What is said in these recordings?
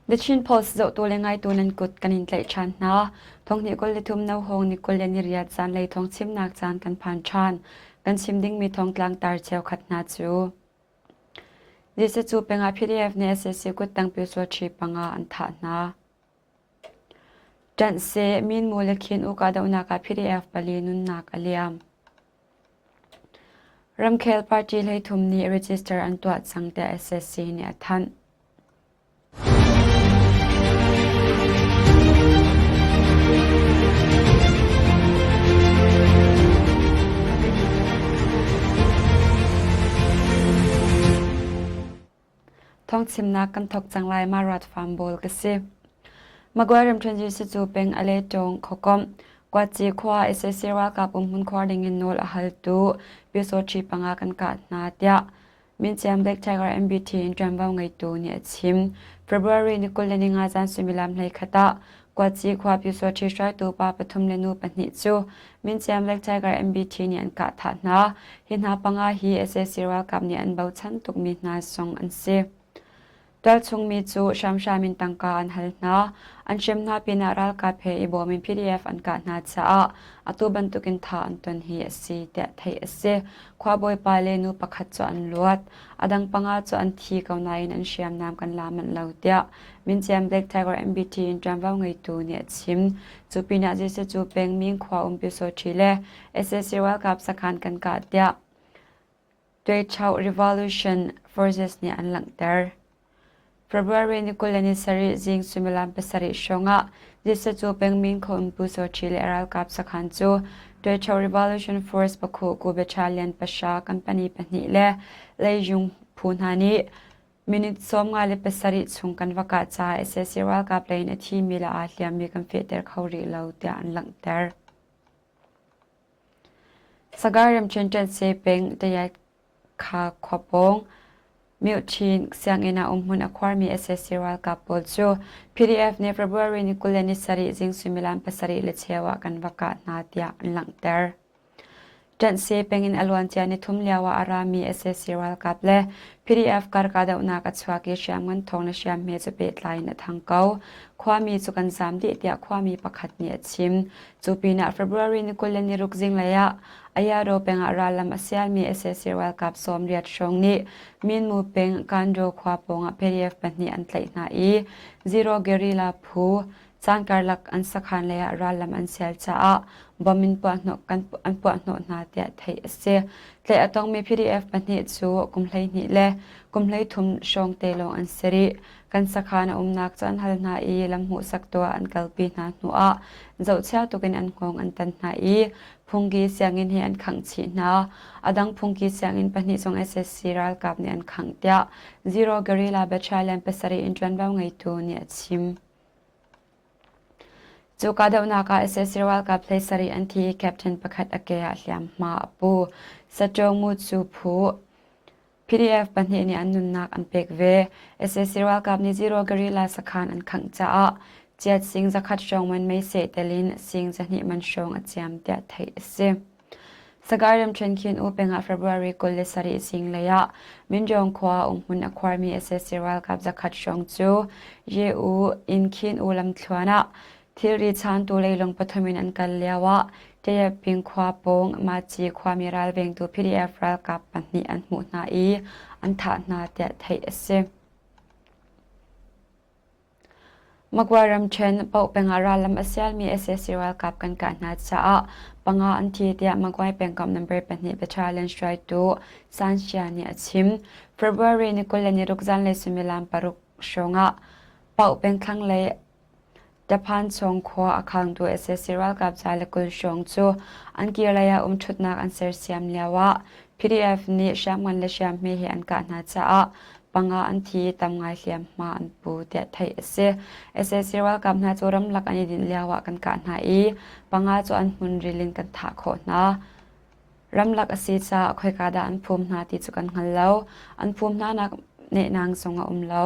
The Chin Post zohtu le ngaitu nan kut kan in tlaih ṭhan hna. Thonghnih 23 no hawng ni 28 zanlei thawng chimnak caan kan phan ṭhan. Kan chim dingmi thawngtlang tar cheukhat hna cu. Jesuh pengah PDF nih sac kuttang pyusawṭhi panga an thah hna. Ṭanh seh Minmu le Khin U kahdohnak ah PDF pali nunnak a liam. Ramkhel party 13 nih register an tuah cang tiah SSC nih a thanh. Thawngchimnak kan thawk cang lai ma rat farm bawl ka si. Magway ramṭhen cu peng a le tawng khuakomh Kuatci khua sac ralkap umhmun khuar dingin nawl a haltu Pyusawṭhi panga kan kah hna tiah Minciam Black Tiger MBT in ṭuanvo ngeitu nih a chim. February ni 25 zan suimilam 11 ah Kuatci khua Pyusawṭhi hruaitu pa pathum le nu pahnih cu Minciam Black Tiger MBT nih an kah thah hna. Hi hna panga hi sac ralkap nih an bochan tukmi hna zong an si. Tualchung mi cu hramhram in tangka an hal hna. An hrem hna pinah ralkap he i bawm in PDF an kah hna caah atu bantukin tha an ton hi a si tiah theih a si. Khuabawi pa le nu pakhat cu an luat. A dang panga cu an thi ko nain an hriamnam kan la manh lo tiah Minciam Black Tiger MBT in ṭuanvo ngeitu nih a chim. Cu pinah Jesuh cu pengming khua um Pyusawṭhi le sac ralkap sakhan kan kah tiah Tuaichau Revolution Forces nih an langhter. February ni 27 zing suimilam pasarih hrawngah Jesuh cu pengmin kho Pu Sochi le ralkap sakhan cu Tuaichau Revolution Force pakhu ku battalion pahra company pahnih le leijung phu hna nih minute 57 chung kan va kah caah sac ralkap lei in a thimi le aa hliammi kan fehter kho rih lo tiah an langhter. Sagaing ramṭhen Ṭanhse peng Tayakha khua pawng Myoṭhin sianginn ah umhmun a khuarmi sac ralkap pawl cu PDF nih February ni 27 zing suimilam 7:15 ah kan va kah hna tiah an langhter. Ṭanhse peng in a luancia nithum lio ah a rami sac ralkap le PDF kar kahdohnak a chuak i hriamngan thawng le hriamhme cu pehtlai in a thang ko. Khuami cu kan zaam dih tiah khuami pakhat nih a chim. Cu pinah February ni 26 zinglei ah Ayado peng ah rallam a sialmi sac ralkap 80 hrawng nih Minmu peng Kando khua pawngah PDF pahnih an tlaih hna i Zero Guerrilla phu caan karlak an sakhan lei ah rallam an sial caah bom in puahhnawh an puahhnawh hna tiah theih a si. Tlaih a tongmi PDF pahnih cu kum 12 le kum 13 hrawng te lawng an si rih. Kan sakhan a umnak cu an hal hna i lam hmuhsak tuah an kalpi hna hnuah zohchia tukin an hngawng an tan hna i phungki sianginn hi an khangh chih hna. A dang phungki sianginn pahnih zong SSC ralkap nih an khangh tiah Zero Guerrilla Battalion pasarih in ṭuanvo ngeitu nih a chim. Cu kahdohnak ah sac ralkap 17 an thi i captain pakhat a ke ah hliamhma a pu. Saṭaw cu phu PDF pahnih nih an nunnak an pek ve. Sac ralkap nih Zero Guerrilla sakhan an khangh caah chiat sing zakhat hrawng man meiseh tel in sing zahnih man hrawng a ciam tiah theih a si. Sagaing ramṭhen Khin U peng ah February 27 zinglei ah Minjong khua umhmun a khuarmi sac ralkap zakhat hrawng cu Ye U in Khin U lamthluan ah thilri chaantu leilung pathum in an kal lio ah Tayaping khua pawng Maci khuami ralvengtu PDF ralkap pahnih an hmuh hna i an thah hna tiah theih a si. Magway ramṭhen Paoh peng ah rallam a sialmi sac ralkap kan kah hna caah panga an thi tiah Magway pengkomh number pahnih battalion hruaitu San Xia nih a chim. February ni 26 zanlei suimilam paruk hrawng ah Paoh peng thlanglei Taphanchawng khua a khangtu sac ralkap 120 hrawng cu an kirlei ah umṭhutnak an sersiam lio ah PDF nih hriamngan le hriamhme he an kah hna caah panga an thi i tam ngai hliamhma an pu tiah theih a si. Sac ralkap hna cu ramlak an i dinh lio ah kan kah hna i panga cu an hmun ril in kan thah khawh hna. Ramlak a si caah khoika dah an phum hna ti cu kan hngal lo. An phum hnanak nehnang zong a um lo.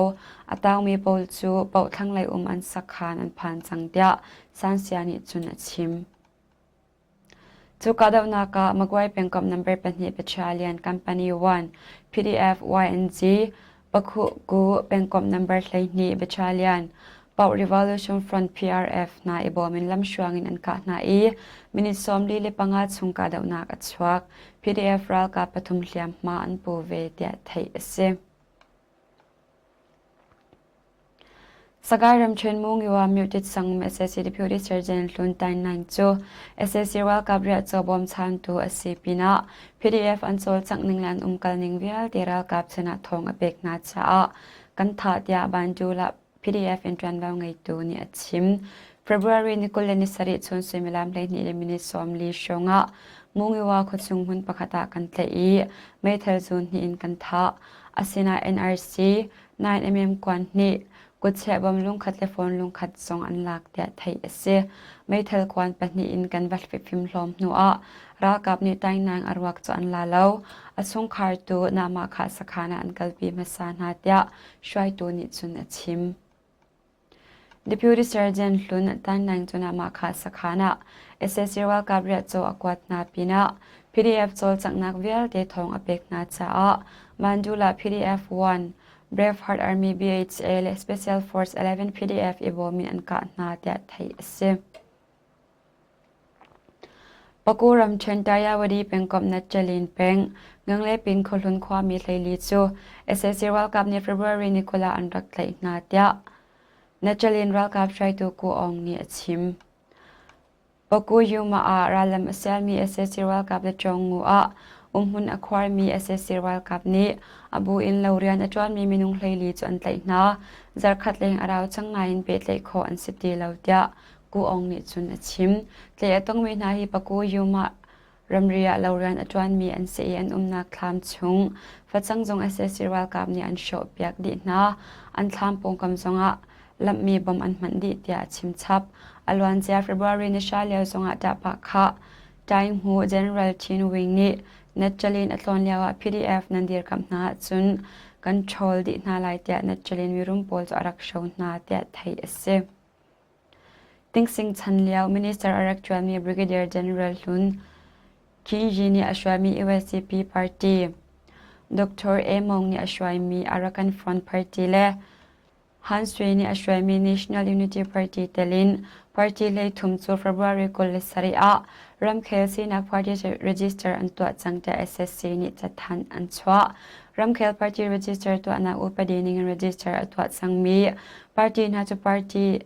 A taungmi pawl cu paoh thlanglei um an sakhan an phan cang tiah Sansia nih cun a chim. Cu kahdohnak ah Magway pengkomh number pahnih Battalion Company 1, PDF YNG. Pakhuhku pengkomh number 12 Battalion, Pauk Revolution Front PRF hna i bawm in lamhruang in an kah hna i minute 45 chung kahdohnak a chuak. PDF ralkap pathum hliamhma an pu ve tiah theih a si. Sagaing ramṭhen Mungiwa Myutit sang sac Deputy Surgeon Hlun Tain Naing cu sac ralkap riahcaw bawmchantu a si pinah PDF an cawlcangh ning le an umkal ning vialte ralkap sinah thawng a pek hna caah kan thah tiah Bandulah PDF in ṭuanvo ngeitu nih a chim. February ni 27 chun suimilam 12 le minute 40 hrawng ah Mungiwa khuachung hmun pakhat ah kan tlaih i meithal zun hnih in kan thah. Asinain NRC 9mm kuan hnih, kutcheh bom lungkhat le phone lungkhat zong an lak tiah theih a si. Meithal kuan pahnih in kan va fimhlawm hnuah ralkap nih taingnang a ruak cu an la lo. A chungkhar tu Namah sakhan ah an kalpi hmasa hna tiah hruaitu nih cun a chim. Deputy Sergeant hlun Tan Naing cu Namah sakhan ah sac ralkap riahcaw a kuat hna pinah PDF cawlcanghnak vialte thawng a pek hna caah Mandula PDF 1, Braveheart Army BHA le Special Force 11 PDF i bawm in an kah hna tiah theih a si. Paku ramṭhen Tayawadi pengkomh Natchalin peng Nganglepin khuahlun khuami hleili cu sac ralkap nih February ni 20 ah an rak tlaih hna tiah Natchalin ralkap hruaitu Ku Aung nih a chim. Paku Yuma ah rallam a sialmi sac ralkap le Chawngngu ah umhmun a khuarmi sac ralkap nih a bu in lo rian a ṭuanmi minung 14 cu an tlaih hna. Zarkhat leng a rau cang nain pehtlaih khawh an si ti lo tiah Ku Aung nih cun a chim. Tlaih a tongmi hna hi Paku Yuma ramri ah lo rian a ṭuanmi an si i an umnak thlam chung facang zong sac ralkap nih an hrawhpiak dih hna. An thlam pawngkam zongah lamhmi bom an hmanh dih tiah a chim chap. A luancia February ni hra lio zongah ṭahpah khah Tainghmu General Chin Wing nih Natchalin a tlawn lioah PDF nan dirkamh hna ahcun kan ṭhawl dih hna lai tiah Natchalin mirum pawl cu a rak hro hna tiah theih a si. Tingsing chan lio minister a rak ṭuanmi Brigadier General hlun Kyi Yi nih a hruaimi USDP party, Dr. A Maung nih a hruaimi Arakan Front Party le Han Sui nih a hruaimi National Unity Party tel in party hleithum cu February 27 ah ramkhel sinak party register an tuah cang tiah SSC nih cathanh an chuah. Ramkhel party register tuahnak upadi ning in register a tuah cangmi party hna cu party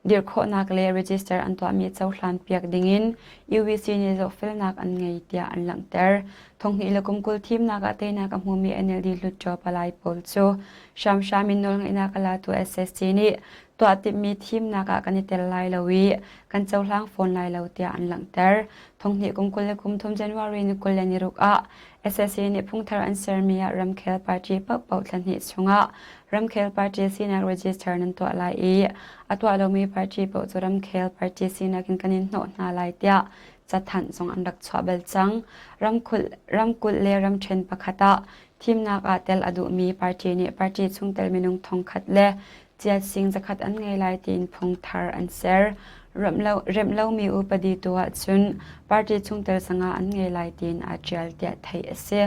dirh khawhnak le register an tuahmi cohlan piak dingin UBC nih zohfelnak an ngei tiah an langhter. Thonghnih le kum 20 thimnak ah teinak a hmumi NLD Hluttaw palai pawl cu hramhram in nawlngeihnak a latu SSC nih tuah timhmi thimnak ah kan i tel lai lo i kan cohlang fawn lai lo tiah an langhter. Thonghnih kum 23 January ni 26 ah SSC nih phungthar an sermi ah ramkhel party paohpaoh thla hnih chungah ramkhel party sinak register nan tuah lai i a tuah lomi party paoh cu ramkhel party sinak in kan in hnawh hna lai tiah cathanh zong an rak chuah bal cang. Ramkulh le ramṭhen pakhat ah thimnak ah tel a duhmi party nih party chungtel minung thongkhat le chiat sing zakhat an ngei lai tiin phung thar an ser. Remh lomi upadi tu ahcun party chungtel sangah an ngei lai tiin aa ṭial tiah theih a si.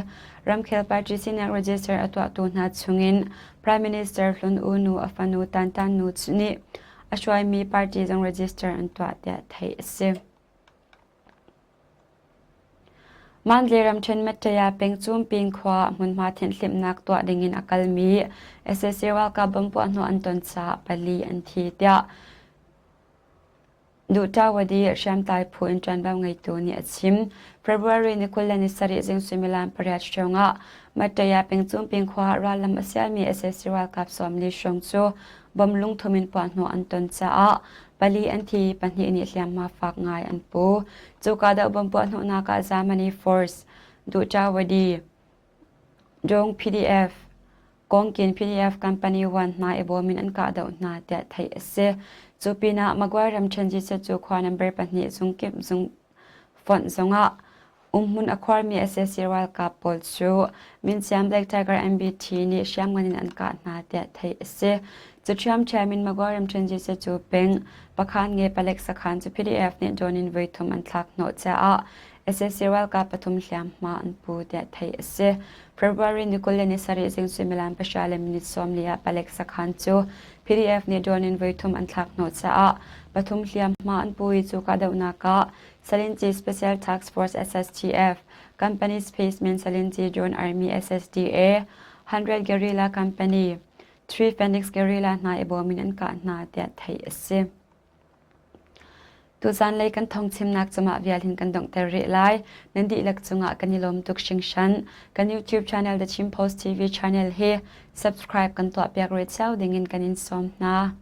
Ramkhel party sinak register a tuahtu hna chungin Prime Minister hlun U Nu a fanu Tan Tan Nu nih a hruaimi party zong register an tuah tiah theih a si. Mandalay ramṭhen Mattaya peng Cumping khua hmunhma thianhhlimhnak tuah dingin a kalmi sac ralkap bomb puahhnawh an ton caah pali an thi tiah Duhtawadi hriamtlai phu in ṭuanvo ngeitu nih a chim. February ni 27 zing suimilam pariat hrawngah Mattaya peng Cumping khua ah rallam a sialmi sac ralkap 40 hrawng cu bomb lungthum in puahhnawh an ton caah pali an thi, pahnih nih hliamhma fak ngai an pu. Cu kahdoh bomb puahhnawhnak ah Germany Force, Duhtawadi, Dong PDF, Kawngkin PDF Company 1 hna i bawm in an kahdoh hna tiah theih a si. Cu pinah Magway ramṭhen cu khua number pahnih zungkip zung fonh zongah Umhmun a khuarmi sac ralkap pawl cu Minciam Black Tiger MBT nih hriamngan in an kah hna tiah theih a si. Cu ṭhiamṭhiam in Magway ramṭhen cu peng Pakhan nge palek sakhan cu PDF nih drone in voithum an thlak hnawh caah Sac ralkap pathum hliamhma an pu tiah theih a si. February ni 27 zing suimilam pahra le minute 40 ah palek sakhan cu PDF nih drone in voithum an thlak hnawh caah pathum hliamhma an pu i cu kahdohnak ah Salinci Special Task Force SSTF, Company Spaceman Salinci Drone Army SSDA, 100 Guerrilla Company, 3 Phoenix Guerrilla hna i bawm in an kah hna tiah theih a si. Tuzanlei kan thawngchimnak cungah vial hin kan donghter rih lai. Nan dihlak cungah kan i lawm tuk hringhran. Kan YouTube channel The Chin Post TV channel hi subscribe kan tuahpiak rih cio dingin kan in sawm hna.